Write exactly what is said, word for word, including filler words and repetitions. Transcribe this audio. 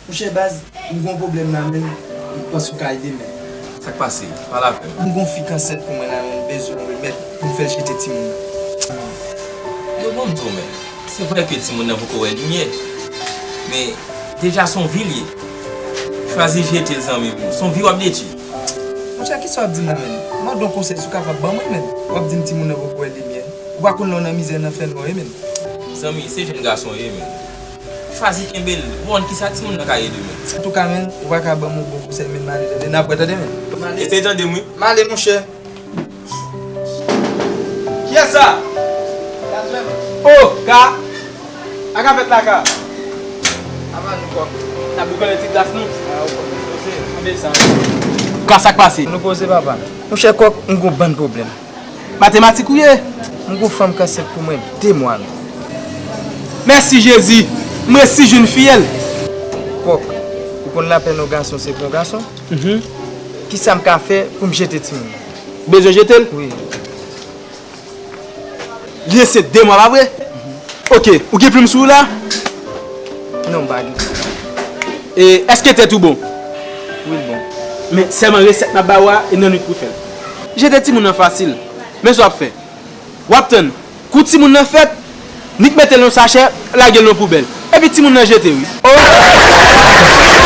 Monchè baz, m gon pwoblèm la menm, m panse w ka ede m. Sa k pase? Pale avè m. M gon fi k ansent pou mwen la menm, m bezwen remèd pou m fè l jete timoun nan. Yo, bon, m di w menm, se vre ke timoun nan poko wè limyè, men deja se yon vi l ye. Chwazi jete l, zanmi m, se yon vi w ap detwi. Monchè, kisa w ap di m la menm? M mande w konsèy si w kapab ban mwen menm. W ap di m timoun nan poko wè limyè. Ou pa konn lè w nan mizè nan fènwa wi menm. Zanmi, se jèn gason w ye menm. Chwazi kenbe l. Bon, kisa timoun nan ka ye demen? Antouka menm, ou pa ka ban m yon bon konsèy menm, m ale tande, n ap wè tande menm. Eseye tande m wi. M ale monchè. Kiyès sa? Oh, Ka. A ka fèt la, Ka? Apa nou kòk. N ap boukannen ti glas nou. Anbe sa. Ka, sa k pase? Nou poze papa. Monchè kòk, m gon bann pwoblèm. Matematik ou ye? M gon fanm k ansent pou mwen de mwa menm. Mèsi Jezi, m resi jwenn fiyèl. Kòk, ou konn lapenn yon gason se pou yon gason? Mhm. Kisa m ka fè pou m jete timoun? Bezwen jete l? Wi. Li ansent de mwa, pa vre? Ok, ou gen plim sou ou la? Non, m pa gen. E èske tèt ou bon? Wi, l bon. Men sèlman resèt m ap ba ou a, e nan nwit pou fè l. Jete timoun nan fasil. Men sa w ap fè. W ap tann. Kou timoun nan fèt, nik mete l nan sachè, lage l nan poubèl. Epi timoun nan jete, wi. Oh!